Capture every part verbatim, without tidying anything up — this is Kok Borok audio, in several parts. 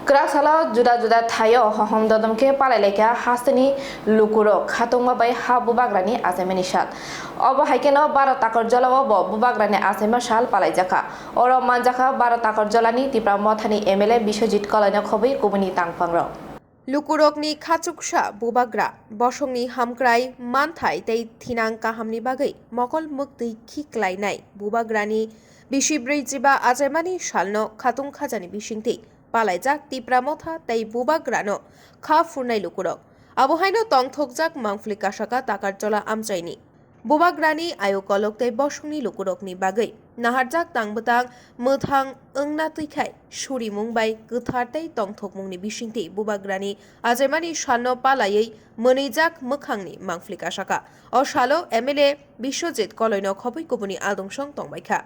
Kwrak salo juda juda thaio hohom dodom khe palai laikha hasteni lukurok khatungma bai ha bubagrani achaimani sal. Obo hai kheno baro Takarjalao bo bubagrani achaima sal palaijakha. Oro manjakha baro Takarjalani Tipra Mothani M L A Biswajit Koloino khobwi kubuni tangpangrok. Lukurokni khachuksa bubagra bosongni hamkrai manthai tei thinang kahamni bagwi mokol mwktwi khiklainai bubagrani bisi brwi jiba achaimani salno khatung khajani bisingtwi palaijak Tipra Motha tei bubagrano kha phurnai lukurok. Abo haino tongthokjak mangphli kasaka Takarjala amchaini. Bubagrani ayuk kolok tei bosongni lukurokni bagwi naharjak tangbwtang mwthang wngna twikhai surimung bai kwthar tei tongthokmungni bisingtwi bubagrani achaimani salno palaiwi mwnwijak mwkhangni mangphli kasaka. O salo M L A Biswajit Koloino khobwi kubuni aldungsong tongbaikha.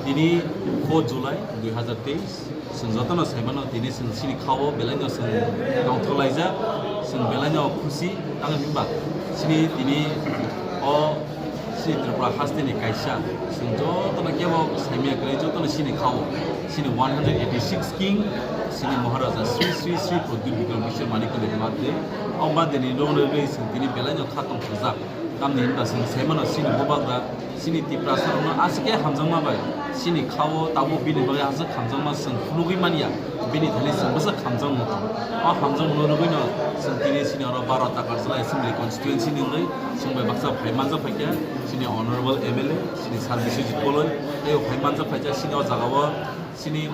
Tini four July dui hazar teis, chwng jotono saimano tini chwng chini khao belaino chwng tongthok laijak, chwng belaino khusi, tamo hwnba chini tini o chini Tripura hasteni kaisa, chwng jotono kebo saimaya kwrwi, jotono chini khao, chini one hundred eighty six king, chini Maharaja Sri Sri Sri Pradyut Bikram Kishore Manikya ni birthday. O birthday ni rwngwi chwng tini belaino kha tongthokjak. Tamni hwnba chwng saimano chini bubagra, chini Tiprasarokno aswk khe hamjakma bai chini khao tabuk bini bagwi aswk hamjakma chwng phunugwi manya, bini thani chwng bwswk hamjakmung tong. O hamjakmungno rwgwino chwng tini chini oro baro Takarjala Assembly Constituency ni wngwi chwng bai baksa phai manjak phaikha chini Honorable M L A, chini Sir Biswajit Koloi, tei phai manjak phaikha chini o jagao. Chini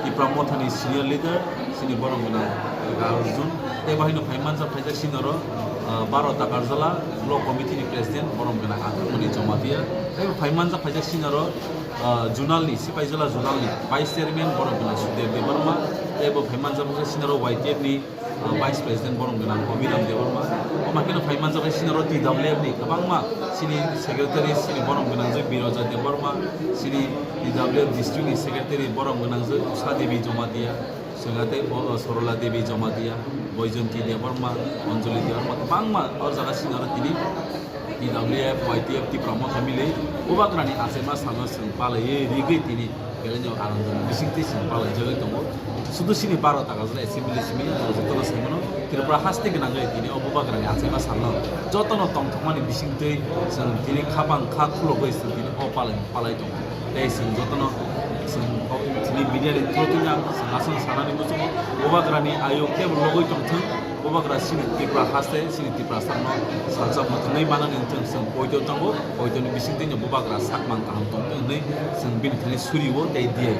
Tipra Mothani senior leader, chini borom gwnang Arjun, tei bahino phai manjak phaijak chini oro, ah, baro Takarjala Block Committee ni President, borom gwnang Atharmoni Jamatia, tei phai manjak phaijak chini oro, ah, Zonal ni, Sipaijala Zonal ni Vice Chairman, borom gwnang Sudev Debbarma, tei bo phai manjak phaijak chini oro Y T F ni, ah, Vice President borom gwnang Abhiram Debbarma. Omo haino phai manjak bai chini oro T W F ni kwbangma chini secretary chini borom gwnang je Biroja Debbarma, chini T W F district ni secretary borom gwnang je Usha Devi Jamatia, chwng tei bo, Sorola Devi Jamatia, Boijonti Debbarma, Anjali Debbarma, kwbangma o jaga chini oro tini T W F, Y T F, Tipra Motha mili bubagrani achaima salno chwng palaiwi rigwi tini belai no anandoni bisingtwi chwng palaijagwi tongo. Sudu chini baro Takarjala assembly simi jotono saimano Tripura haste gwnangwi tini o bubagrani achaima salno jotono tongthokmani bisingtwi chwng tini khapang kha khulogwi chwng tini o palai palai tongo. Tei chwng jotono chwng o chini media ni through twi ang chwng aswk sanani muchungo bubagrani ayuk kebo logwi tongthwng. Bubagra chini Tripura haste, chini Tiprasarokno salsa mwthangwi manani wngthwng, chwng poito tongo, poitoni bisingtwino bubagra sakmang kaham tongthwng hwnwi chwng bini thani surio tei diya.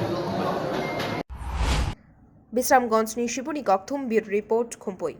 Bisramganjni Shibuni Kokthum Bureau Report, Khumpui.